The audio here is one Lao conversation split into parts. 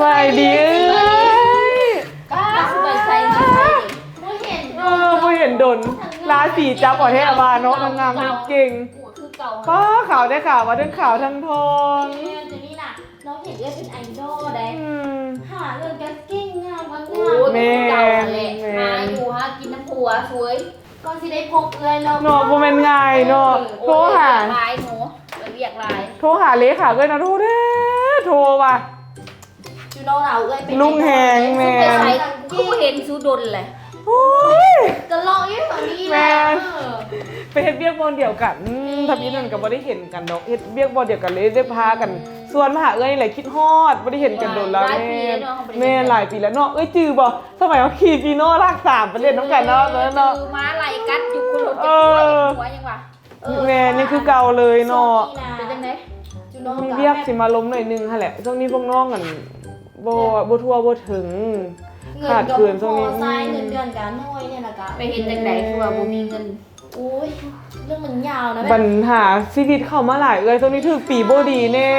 ສະບາຍດີເອື້ອຍ. ປ້າ ຊິໄປໃສມາໃສນີ້? ບໍ່ເຫັນ ເອີ ບໍ່ເຫັນດົນ. ລາສີຈັບເອົາແທ້ວ່າເນາະ, ນາງງາມເກັ່ງ. ໂອ້ ຄືເກົ່າ. ປ້າ ຂາວແທ້ຂາວວ່າ ທັງຂາວທັງທອງ. ແມ່ນ ຕົວນີ້ນະ ນ້ອງເຫັນເອື້ອຍເປັນໄອດອລໃດ໋. ອືມ ຫາເອື້ອຍກໍເກັ່ງ ງາມກໍງາມ. ໂອ້ຍ ແມ່ນ ຄືເກົ່າຫັ້ນແຫຼະ. ແມ່ນ ຫາຢູ່ຫາກິນນຳຜົວສວຍ ກ່ອນຊິໄດ້ພົບເອື້ອຍເນາະ. ເນາະ ບໍ່ແມ່ນງ່າຍເນາະ. ເອີ ໂທຫາ ໂອ້ຍ ວຽກຫຼາຍເນາະ, ວຽກຫຼາຍ. ໂທຫາເລຂາເອື້ອຍນະ ໂທເດີ້ ໂທວ່າ ຢູ່ນອກລາວເອື້ອຍເປັນລຸງແຮງ. ແມ່ນ ຄືບໍ່ເຫັນສູດົນແຫຼະ. ໂອ້ຍ ກະເລາະຢູ່ແຖວນີ້ແຫຼະ. ແມ່ນ ເອີ ໄປເຮັດວຽກບ່ອນດຽວກັນ. ອືມ ແມ່ນ ທຳອິດນັ້ນກໍບໍ່ໄດ້ເຫັນກັນດອກ, ເຮັດວຽກບ່ອນດຽວກັນເລີຍ ໄດ້ພາກັນ ອືມ ຊວນມາຫາເອື້ອຍນີ້ແຫຼະ. ຄິດຮອດ ບໍ່ໄດ້ເຫັນກັນດົນແລ້ວ. ຫຼາຍປີແລ້ວເນາະ ບໍ່ໄດ້ເຫັນກັນ. ແມ່ນ ຫຼາຍປີແລ້ວເນາະ. ເອື້ອຍຈື່ບໍ່ ສະໄໝເຮົາຂີ່ຟີໂນລາກສາມໄປຫຼິ້ນນຳກັນເນາະ ຕອນນັ້ນເນາະ. ມາໄລ່ກັດຢູ່ຄົນລົດ. ເອີ ຫົວຍັງວ່າ ເອີ ແມ່ນ ຍັງຄືເກົ່າເລີຍເນາະ. ເປັນຈັ່ງໃດ? ມີວຽກຊິມາລົມໜ້ອຍໜຶ່ງຫັ້ນແຫຼະ. ຊ່ວງນີ້ພວກນ້ອງ ອັນ ບໍ່ ບໍ່ທົ່ວບໍ່ເຖິງ ຂາດເຂີນຊ່ວງນີ້. ເງິນກໍບໍ່ພໍໃຊ້ ເງິນເດືອນກໍໜ້ອຍນີ້ລະກະ ໄປເຮັດຈັ່ງໃດ ຄືວ່າບໍ່ມີເງິນ? ໂອ້ຍ ເລື່ອງມັນຍາວນະ. ບັນຫາຊີວິດເຂົ້າມາຫຼາຍເອື້ອຍ, ຊ່ວງນີ້ຖືກປີບໍ່ດີແດ່.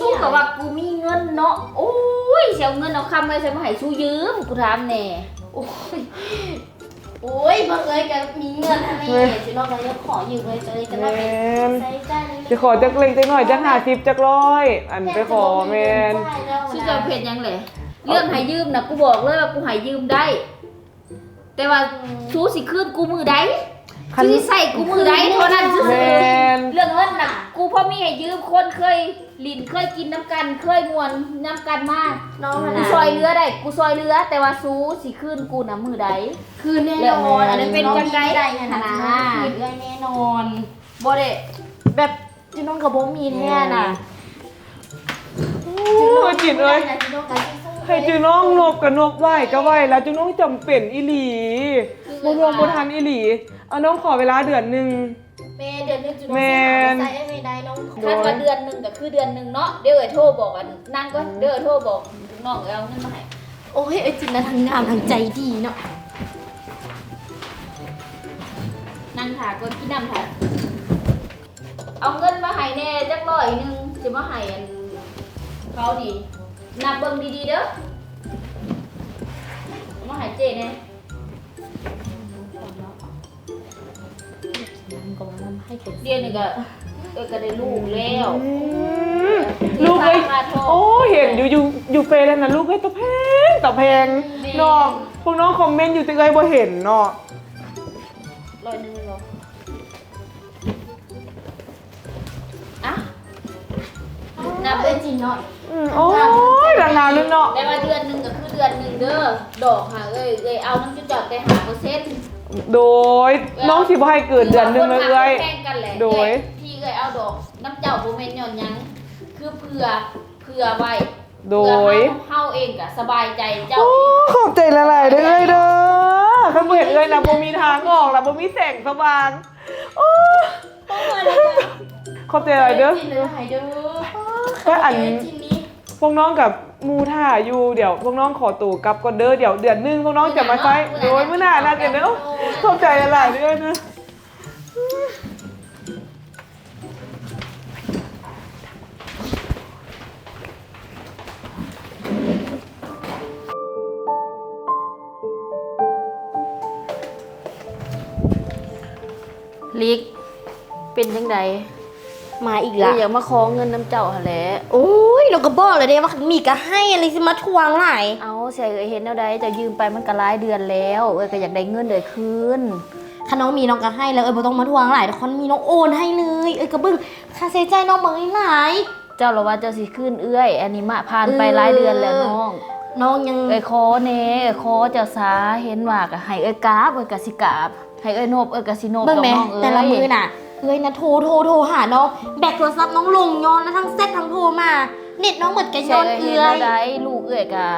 ສູກໍວ່າກູມີເງິນເນາະ. ໂອ້ຍ ຊິເອົາເງິນເອົາຄຳໄວ້ໃສມາໃຫ້ສູຢືມ, ກູຖາມແດ່. ໂອ້ຍ ໂອ້ຍ ເບິ່ງເອື້ອຍກໍມີເງິນຫັ້ນແຫຼະ. ຊິນ້ອງກໍຢາກຂໍຢືມເອື້ອຍ ເອື້ອຍຈະໄດ້ໄປໃຊ້ຈ່າຍ. ຊິຂໍຈັກເລັກຈັກນ້ອຍ ຈັກຫ້າສິບຈັກຮ້ອຍ ອັນໄປຂໍ. ແມ່ນ ສູຈະເຮັດຫຍັງແຫຼະ? ເລື່ອງໃຫ້ຢືມນະ ກູບອກເລີຍວ່າກູໃຫ້ຢືມໄດ້ ແຕ່ວ່າ ອືມ ສູຊິຄືນກູມື້ໃດ ຄັນ ສູຊິໃຊ້ກູມື້ໃດເທົ່ານັ້ນຊື່ໆ. ແມ່ນ ເລື່ອງເງິນນະ ກູພໍມີໃຫ້ຢືມ, ຄົນເຄີຍຫຼິ້ນເຄີຍກິນນຳກັນ ເຄີຍມ່ວນນຳກັນມາ ນ້ອງຫັ້ນນະ ກູຊ່ອຍເຫຼືອໄດ້ ກູຊ່ອຍເຫຼືອ, ແຕ່ວ່າສູຊິຄືນກູນຳມື້ໃດ? ຄືນແນ່ນອນ. ເລື່ອງເງິນ ອັນນັ້ນເປັນຈັ່ງໃດຫັ້ນນະ? ຄືນເອື້ອຍແນ່ນອນ. ບໍ່ໄດ້ແບບ ຈຸນ້ອງກໍບໍ່ມີແທ້ນະ. ໂອ້ຍ ຈິດເອີຍ ໃຫ້ຈຸນ້ອງນົບກໍນົບ, ໄຫວ້ກໍໄຫວ້ລະ, ຈຸນ້ອງຈຳເປັນອີ່ຫຼີ ບໍ່ຮ່ວງບໍ່ທັນອີ່ຫຼີ. ເອົາ ນ້ອງຂໍເວລາເດືອນໜຶ່ງ. ແມ່ນ ເດືອນໜຶ່ງຈຸນ້ອງຊິຫາໄປໃຊ້ໃຫ້ໄດ້ນ້ອງ. ຄັນວ່າເດືອນໜຶ່ງກໍຄືເດືອນໜຶ່ງເນາະ. ດຽວເອື້ອຍໂທບອກອັນນາງກ່ອນເດີ, ໂທບອກລູກນ້ອງເອົາເງິນມາໃຫ້. ໂອ້ຍ ເອື້ອຍຈິດນະ ທັງງາມທັງໃຈດີເນາະ. ນັ່ງຖ້າກ່ອນ ກິນນ້ຳຖ້າ. ເອົາເງິນມາໃຫ້ແດ່ຈັກຮ້ອຍໜຶ່ງ ຊິມາໃຫ້ອັນເຂົານີ້. ນັບເບິ່ງດີໆເດີ, ເອົາມາໃຫ້ເຈ້ແດ່. ດຽວນີ້ກໍ ເອີ ກໍໄດ້ລູກແລ້ວ. ອືມ ລູກເອີຍ ໂອ້ ເຫັນຢູ່ ຢູ່ ຢູ່ເຟສຫັ້ນນະ ລູກເອີຍ ຕາແພງ ຕາແພງ. ແມ່ນ ນ້ອງ ພວກນ້ອງຄອມເມັນຢູ່ ແຕ່ເອື້ອຍບໍ່ເຫັນເນາະ. ຮ້ອຍໜຶ່ງແມ່ນບໍ່? ອ່ະ ນັບເບິ່ງຈິເນາະ. ອືມ ໂອ້ຍ ນາງງາມເນາະ. ແຕ່ວ່າເດືອນໜຶ່ງກໍຄືເດືອນໜຶ່ງເດີ, ດອກຫາເອື້ອຍ ເອື້ອຍເອົານຳຈຸເຈົ້າແຕ່ຫ້າເປີເຊັນ. ໂດຍ ນ້ອງຊິບໍ່ໃຫ້ເກີນເດືອນໜຶ່ງເລີຍເອື້ອຍ. ໂດຍ ທີ່ເອື້ອຍເອົາດອກນຳເຈົ້າບໍ່ແມ່ນຍ້ອນຫຍັງ, ຄືເພື່ອ ເພື່ອໄວ້. ໂດຍ ເພື່ອເຮົາ ເຮົາເອງກໍສະບາຍໃຈເຈົ້າ. ໂອ້ ຂອບໃຈຫຼາຍໆເດີເອື້ອຍເດີ, ຄັນບໍ່ເຫັນເອື້ອຍນະ ບໍ່ມີທາງອອກລະ ບໍ່ມີແສງສະຫວ່າງ. ໂອ້ ຂອບໃຈຫຼາຍເດີ. ກໍອັນ ພວກນ້ອງກັບໝູ່ຖ້າຢູ່, ດຽວພວກນ້ອງຂໍໂຕກັບກ່ອນເດີ, ດຽວເດືອນໜຶ່ງພວກນ້ອງຈະມາໃຊ້. ໂດຍ ມື້ໜ້ານັດກັນເດີ. ຂອບໃຈຫຼາຍໆເດີ້. ລິກ ເປັນຈັ່ງໃດ? ມາອີກລະ. ເອີ ຢາກມາຂໍເງິນນຳເຈົ້າຫັ້ນແຫຼະ. ໂອ້ຍ ນ້ອງກໍບອກແລ້ວເດ້ວ່າຄັນມີກໍໃຫ້, ອັນນີ້ຊິມາທວງຫຼາຍ. ເອົ້າ ຊິໃຫ້ເອື້ອຍເຮັດແນວໃດ? ເຈົ້າຢືມໄປມັນກໍຫຼາຍເດືອນແລ້ວ, ເອື້ອຍກໍຢາກໄດ້ເງິນເອື້ອຍຄືນ. ຄັນນ້ອງມີນ້ອງກໍໃຫ້ແລ້ວ, ເອື້ອຍບໍ່ຕ້ອງມາທວງຫຼາຍດອກ. ຄັນມີນ້ອງໂອນໃຫ້ເລີຍ, ເອື້ອຍກໍເບິ່ງຄ່າໃຊ້ຈ່າຍນ້ອງເບິ່ງຫຼາຍ. ເຈົ້າລະວ່າເຈົ້າຊິຄືນເອື້ອຍ, ອັນນີ້ມະຜ່ານໄປ ເອີ ຫຼາຍເດືອນແລ້ວນ້ອງ. ນ້ອງຍັງ ເອື້ອຍຂໍແດ່, ເອື້ອຍຂໍເຈົ້າສາ, ເຫັນວ່າກໍໃຫ້ເອື້ອຍກາບ, ເອື້ອຍກໍຊິກາບ. ໃຫ້ເອື້ອຍນົບ ເອື້ອຍກໍຊິນົບ. ເບິ່ງແມ້ ແຕ່ລະມື້ນະ ເອື້ອຍນະໂທ ໂທ ໂທຫານ້ອງ, ແບັກໂທລະສັບນ້ອງລົງຍ້ອນນະ, ທັງແຊັດທັງໂທມາ, ເນັດນ້ອງໝົດກໍຍ້ອນເອື້ອຍ. ໃຫ້ເອື້ອຍເຮັດແນວໃດ? ລູກເອື້ອຍກໍ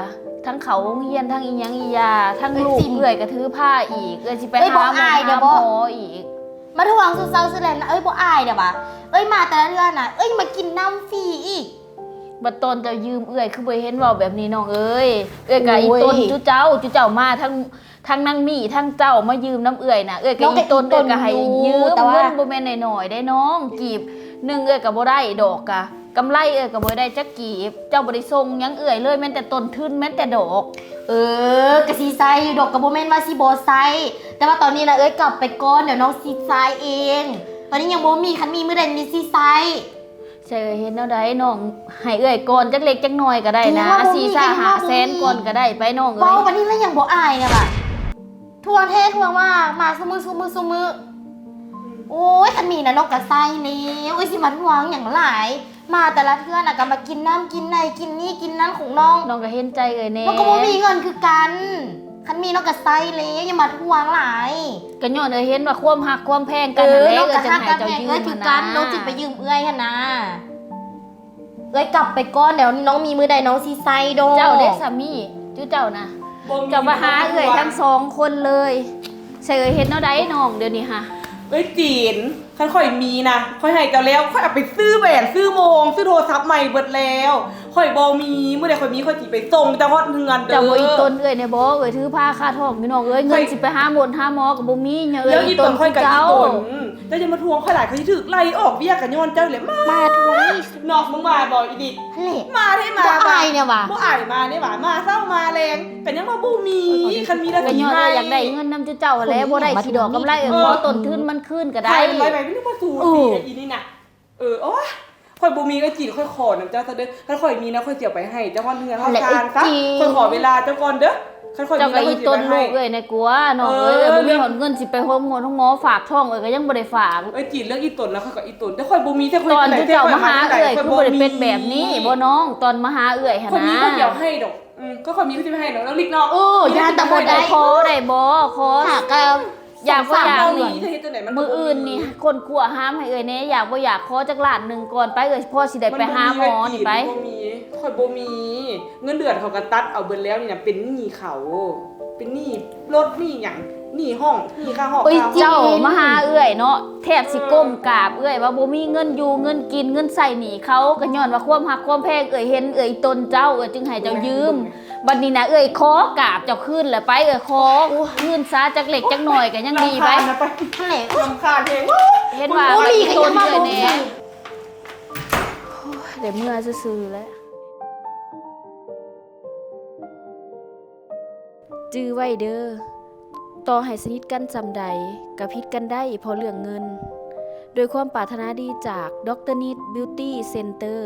ທັງເຂົ້າໂຮງຮຽນ ທັງອີ່ຫຍັງອີ່ຢ່າ, ທັງລູກເອື້ອຍກໍຖືພາອີກ, ເອື້ອຍຊິໄປຫາໝໍ ຫາໝໍອີກ. ມາທວງສູ່ເຊົາສູ່ແລງນະ, ເອື້ອຍບໍ່ອາຍເດ້ຫວາ? ເອື້ອຍມາແຕ່ລະເທື່ອນະ ເອື້ອຍມາກິນນ້ຳຟຣີອີກ. ບັດຕອນເຈົ້າຢືມເອື້ອຍ ຄືບໍ່ເຫັນເວົ້າແບບນີ້ນ້ອງເອີຍ. ເອື້ອຍກໍອີ່ຕົນຈຸເຈົ້າ, ຈຸເຈົ້າມາທັງ ທັງນາງມີ້ ທັງເຈົ້າມາຢືມນຳເອື້ອຍນະ, ເອື້ອຍກໍອີ່ຕົນ, ເອື້ອຍກໍໃຫ້ຢືມເງິນບໍ່ແມ່ນໜ້ອຍໆເດ້ນ້ອງ, ກີບໜຶ່ງເອື້ອຍກໍບໍ່ໄດ້ດອກ, ກະ ກຳໄລເອື້ອຍກໍບໍ່ໄດ້ຈັກກີບ ເຈົ້າບໍ່ໄດ້ສົ່ງຫຍັງເອື້ອຍເລີຍ ແມ່ນແຕ່ຕົ້ນທຶນ ແມ່ນແຕ່ດອກ. ເອີ ກໍຊິໃຊ້ຢູ່ດອກ ກໍບໍ່ແມ່ນວ່າຊິບໍ່ໃຊ້ ແຕ່ວ່າຕອນນີ້ນະ ເອື້ອຍກັບໄປກ່ອນ ດຽວນ້ອງຊິຈ່າຍເອງ. ຕອນນີ້ຍັງບໍ່ມີ ຄັນມີມື້ໃດນີ້ຊິໃຊ້. ໃຊ້ເອື້ອຍເຮັດແນວໃດ ນ້ອງໃຫ້ເອື້ອຍກ່ອນຈັກເລັກຈັກນ້ອຍກໍໄດ້ນະ ສີ່ຫ້າແສນກ່ອນກໍໄດ້ໄປນ້ອງເອີຍ. ເວົ້າປານນີ້ແລ້ວຍັງບໍ່ອາຍແດ່ຫວາ? ທວງແທ້ທວງວ່າ ມາຊຸມື້ ຊຸມື້ ຊຸມື້. ໂອ້ຍ ຄັນມີນະນ້ອງກໍໃຊ້ແລ້ວ ເອື້ອຍຊິມາທວງຫຍັງຫຼາຍ. ມາແຕ່ລະເທື່ອນະກໍມາກິນນັ້ນກິນໃນ ກິນນີ້ກິນນັ້ນຂອງນ້ອງ. ນ້ອງກໍເຫັນໃຈເອື້ອຍແດ່ ນ້ອງກໍບໍ່ມີເງິນຄືກັນ. ຄັນມີນ້ອງກໍໃຊ້ແລ້ວ ຢ່າມາທວງຫຼາຍ. ກໍຍ້ອນເອື້ອຍເຫັນວ່າຄວາມຮັກຄວາມແພງກັນຫັ້ນແຫຼະ ເອື້ອຍຈຶ່ງໃຫ້ເຈົ້າຢືມ. ນ້ອງກໍຮັກກັບແພງເອື້ອຍຄືກັນ ນ້ອງຈຶ່ງໄປຢືມເອື້ອຍຫັ້ນນະ. ເອື້ອຍກັບໄປກ່ອນ ແລ້ວນ້ອງມີມື້ໃດນ້ອງຊິໃຊ້ດອກ. ເຈົ້າເດ້ສາມີ ຈຸເຈົ້ານະ ເຈົ້າມາຫາເອື້ອຍທັງສອງຄົນເລີຍ. ໃຊ້ເອື້ອຍເຮັດແນວໃດນ້ອງດຽວນີ້ຫາ? ເອື້ອຍຈີນ ຄັນຂ້ອຍມີນະ ຂ້ອຍໃຫ້ເຈົ້າແລ້ວ ຂ້ອຍເອົາໄປຊື້ແຫວນ ຊື້ໂມງ ຊື້ໂທລະສັບໃໝ່ເບິດແລ້ວ. ຂ້ອຍບໍ່ມີ ມື້ໃດຂ້ອຍມີ ຂ້ອຍຊິໄປສົ່ງເຈົ້າຮອດເຮືອນເດີ. ເຈົ້າບໍ່ອີ່ຕົນເອື້ອຍແດ່ບໍ່? ເອື້ອຍຖືພາຄາທ້ອງພີ່ນ້ອງເອີຍ ເງິນຊິໄປຫາໝົດຫາໝໍກໍບໍ່ມີ. ເລື່ອງອີ່ຕົນຂ້ອຍກໍອີ່ຕົນ ເຈົ້າຢ່າມາທວງຂ້ອຍຫຼາຍ ຂ້ອຍຊິຖືກໄລ່ອອກວຽກກໍຍ້ອນເຈົ້າແຫຼະ. ມາ ມາທວງ ເນາະ ມຶງວ່າບໍ່ອີ່ດິກ ຫັ້ນແຫຼະ ມາເດ້ ມາ ບໍ່ອາຍແດ່ຫວາ? ບໍ່ອາຍ ມາເດ້ຫວາ? ມາເຊົ້າມາແລງກໍຍັງວ່າບໍ່ມີ. ຄັນມີລະຊິໃຫ້ ກໍຍ້ອນວ່າຢາກໄດ້ເງິນນຳເຈົ້າຫັ້ນແຫຼະ ບໍ່ໄດ້ຂີ້ດອກກຳໄລ. ເອີ ຂໍຕົ້ນທຶນມັນຄືນກໍໄດ້. ໄປໄປ ມັນມາສູ້ ເອີ ອີ່ນີ້ນະ. ເອີ ໂອ້ຍ ຂ້ອຍບໍ່ມີ ເອື້ອຍຈີນ ຂ້ອຍຂໍນຳເຈົ້າຊະເດີ. ຄັນຂ້ອຍມີນະ ຂ້ອຍຊິເອົາໄປໃຫ້ເຈົ້າຮອດເຮືອນຮອດຊານຊະ. ຂ້ອຍຂໍເວລາເຈົ້າກ່ອນເດີ ຄັນຂ້ອຍມີນະ ຂ້ອຍຊິເອົາໄປໃຫ້. ເຈົ້າກໍອີ່ຕົນລູກເອື້ອຍແດ່ກວ່ານ້ອງເອີຍ ເອື້ອຍບໍ່ມີຮອດເງິນຊິໄປໂຮງໝໍໂຮງໝໍ ຝາກທ້ອງເອື້ອຍກໍຍັງບໍ່ໄດ້ຝາກ. ເອື້ອຍຈີນ ເລື່ອງອີ່ຕົນນະ ຂ້ອຍກໍອີ່ຕົນ ແຕ່ຂ້ອຍບໍ່ມີ. ຕອນເຈົ້າມາຫາເອື້ອຍຄືບໍ່ໄດ້ເປັນແບບນີ້ບໍ່ນ້ອງ? ຕອນມາຫາເອື້ອຍຫັ້ນນະ ຂ້ອຍມີ ຂ້ອຍຊິເອົາໃຫ້ດອກ. ອືມ ກໍຂ້ອຍມີ ຂ້ອຍຊິໄປໃຫ້ດອກ ນ້ອງລິກເນາະ. ເອີ ຢ້ານແຕ່ບໍ່ໄດ້ ຂໍໄດ້ບໍ່? ຂໍ ຢາກບໍ່ຢາກ ມື້ອື່ນນີ້ຄົ້ນຄວ້າຫາມໃຫ້ເອື້ອຍແດ່ ຢາກບໍ່ຢາກ ຂໍຈັກລ້ານໜຶ່ງກ່ອນໄປ ເອື້ອຍພໍຊິໄດ້ໄປຫາໝໍນີ້ໄປ. ບໍ່ມີ ຂ້ອຍບໍ່ມີ ເງິນເດືອນເຂົາກໍຕັດເອົາເບິດແລ້ວນີ້ນະ ເປັນໜີ້ເຂົາ ເປັນໜີ້ລົດໜີ້ຫຍັງ ໜີ້ຫ້ອງ ໜີ້ຄ່າຫ້ອງ. ເຈົ້າມາຫາເອື້ອຍເນາະ ແທບຊິກົ້ມກາບເອື້ອຍວ່າບໍ່ມີເງິນຢູ່ເງິນກິນ ເງິນໃຊ້ໜີ້ເຂົາ ກໍຍ້ອນວ່າຄວາມຮັກຄວາມແພງ ເອື້ອຍເຫັນເອື້ອຍອີ່ຕົນເຈົ້າ ເອື້ອຍຈຶ່ງໃຫ້ເຈົ້າຢືມ. ບັດນີ້ນະ ເອື້ອຍຂໍກາບເຈົ້າຄືນແຫຼະໄປ ເອື້ອຍຂໍຄືນຊະ ຈັກເລັກຈັກນ້ອຍກໍຍັງດີໄປ. ຫັ້ນແຫຼະ ລຳຄານແຮງ ເຫັນວ່າບໍ່ມີໃຜມາບອກເອື້ອຍແດ່. ໂອ້ຍ ໄດ້ເມືອຊື່ໆແຫຼະ. ຈື່ໄວ້ເດີ ຕໍ່ໃຫ້ສະໜິດກັນສ່ຳໃດ ກໍຜິດກັນໄດ້ເພາະເລື່ອງເງິນ. ດ້ວຍຄວາມປາດຖະໜາດີຈາກ ດຣ ນິດ ບິວຕີ ເຊັນເຕີ.